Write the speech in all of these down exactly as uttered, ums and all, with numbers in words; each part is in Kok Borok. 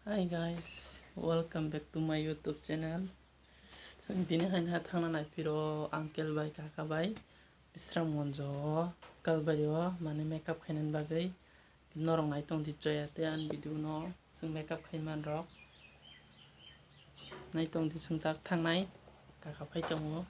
Hi guys, welcome back to my YouTube channel. Chwng tini haino ha thangna naiphiro uncle bai kaka bai Bisramganj o Kalbari o mane makeup khainani bagwi norok naitong di Joya tei ani video no chwng makeup khaiman rok naitong di chwng tak thangnai kaka phai tongo.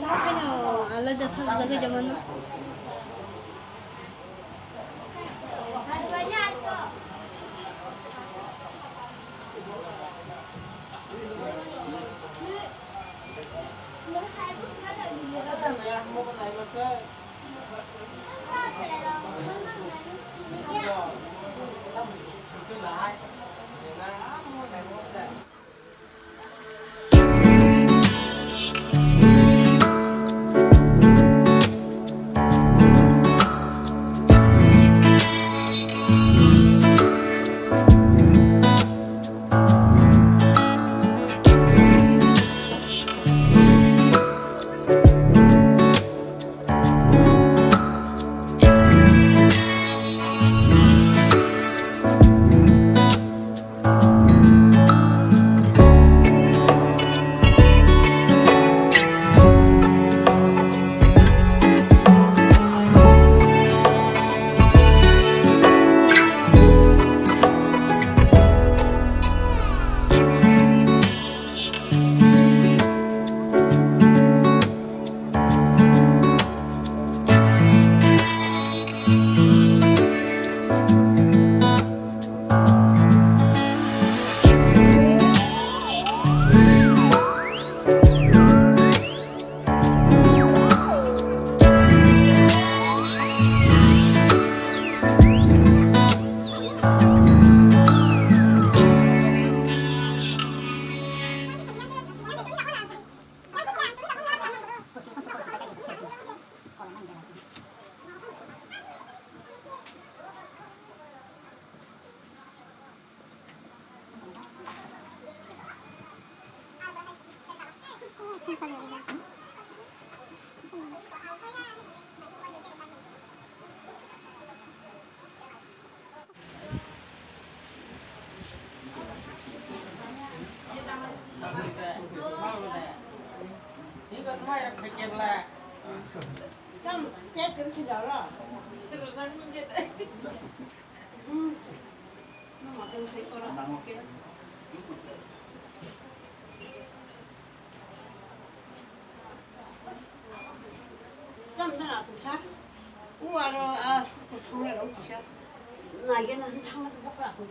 Haino alada sajagwi de mano. Tamo tamo atung sa. U aro a kusung aro kisa. Nai gana thangma se bokra atung.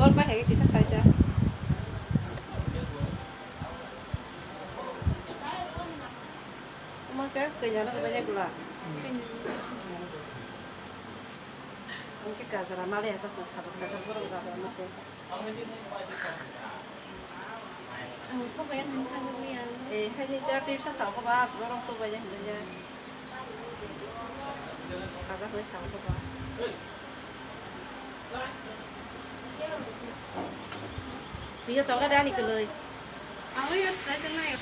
Bor pai hai kisa khaida. Omo khe kanya no kanya gula. Omo khe gajra male ta sa khajak khajak borok gajra mase. Ang sobai ang thang ni ang. Eh, hai ni ta pipsa sa ko ba borok to bai ya. Saja hoi sa ko ba. Tiga toga dani keloi. Awi ya, start na ya.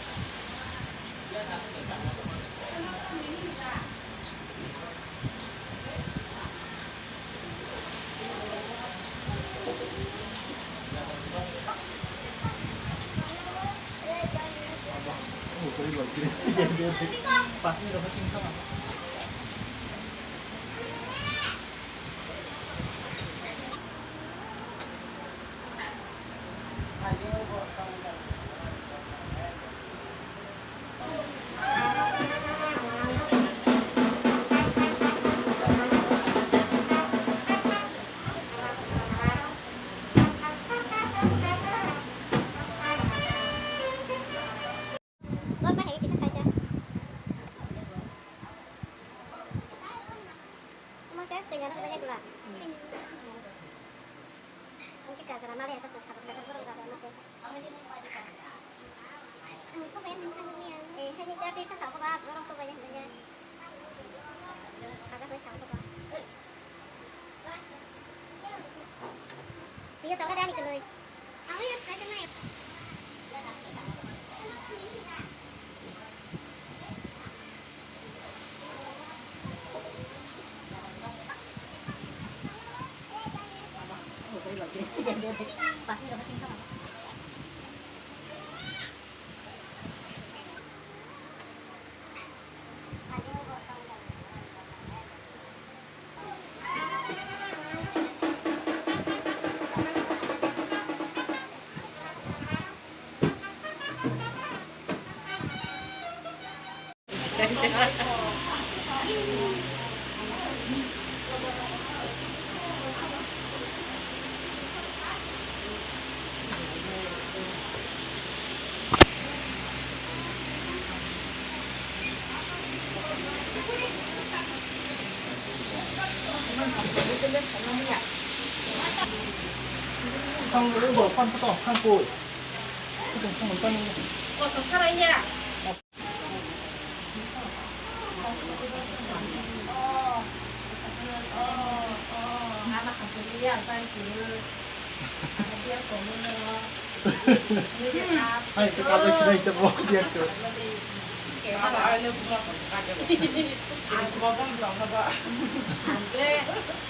Hai, kita apa sih itu mau dia tuh?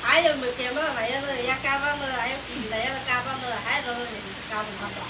Ayo, camera lah ya, ya kabar lah, ayo, kita ya kabar lah, hai, lo, kabar apa?